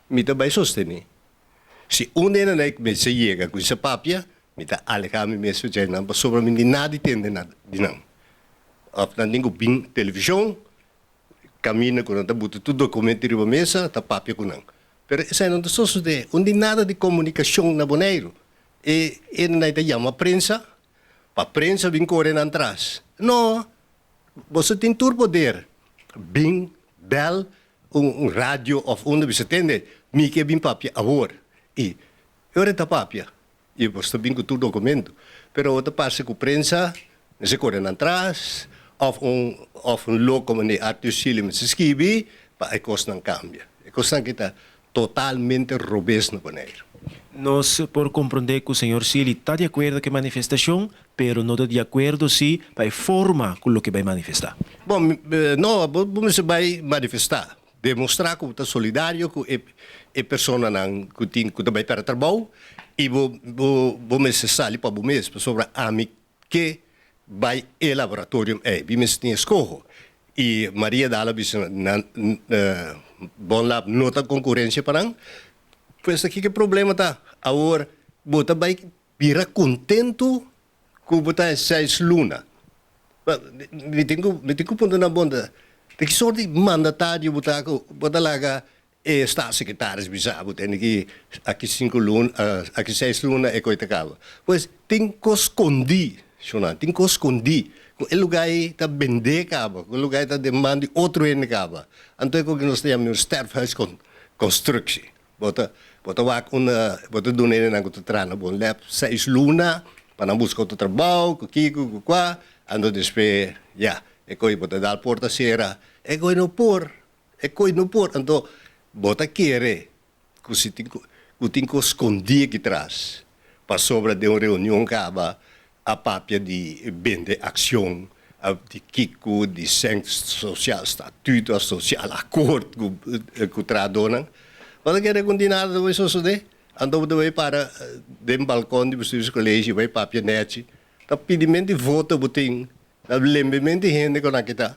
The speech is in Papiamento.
Mi ta bai sostené. Si un di nan mester yega ku sa papia, mi ta alehá mi mes for dje nan pasobra mi di nada tende nada di nan. Òf nan tin ku bin televishon, kaminda ku nan ta buta tur dokumento riba mesa, ta papia ku nan. Pero esei no ta sosodé. Un di nada di komunikashon na Boneiru. E nan ta yama prensa, pa prensa bin kore nan tras. No, boso tin tur poder. Bin bèl un radio òf unda bisa tende, mi ke bin papia awor. I e ora ta papia. I boso ta bin ku tur dokumento. Pero ta parse ku prensa mester kore nan tras, òf un loko manera Arthur Sealy mester skibi, pa e kosnan kambia. E kosnan ku ta totalmente robes na Boneiru. Nos por komprondé ku señor Sealy ta di akuerdo ku e manifestashon, pero no ta di akuerdo si pa e forma ku loke bai manifestá. Bon, no, bo bai manifestá. Demostrá ku ta solidario ku e personanan ku tin ku bai pèrdè trabou i bo mester sali pa bo mes pasobra ami ke bai e laboratorio ei mi mester tin eskoho i Maria Dala bisa nan Bonlab no ta konkurensia pa nan. Pues aki ku problema ta awor bo ta bai bira kontentu ku bo ta 6 luna. Mi tin ku punto na bonda de ki sorto di mandatario bo ta ku bo ta laga e staatssecretaris bisa bo tin ku aki 5 luna, aki 6 luna e kos ta kaba. Pues tin kos skondí, shona, tin kos skondí. E lugá ta bendé kaba, e lugá ta den man di otro hende kaba. Anto ku nos ta yama un sterfhuisconstructie. Bo ta wak un bo ta duna nan ku ta traha na Bonlab 6 luna pa nan buska otro trabou, ku kiko, ku kua, anto despues ya, e kos bo ta dal porta sera, e kos no por, e kos no por. Anto bo ta kere ku si tin ku tin kos skondí aki tras, pasobra den un reunion kaba a papia di bende akshon, di kiko, di sociaal statuut, sociaal akkoord ku trahadónan. Bo ta kere ku di nada ta bai sosodé. Anto bo ta bai para den balkon di bestuurscollege bai papia nèchi. Ta pidimentu di voto bo tin, ta lembementu di hende ku nan kita.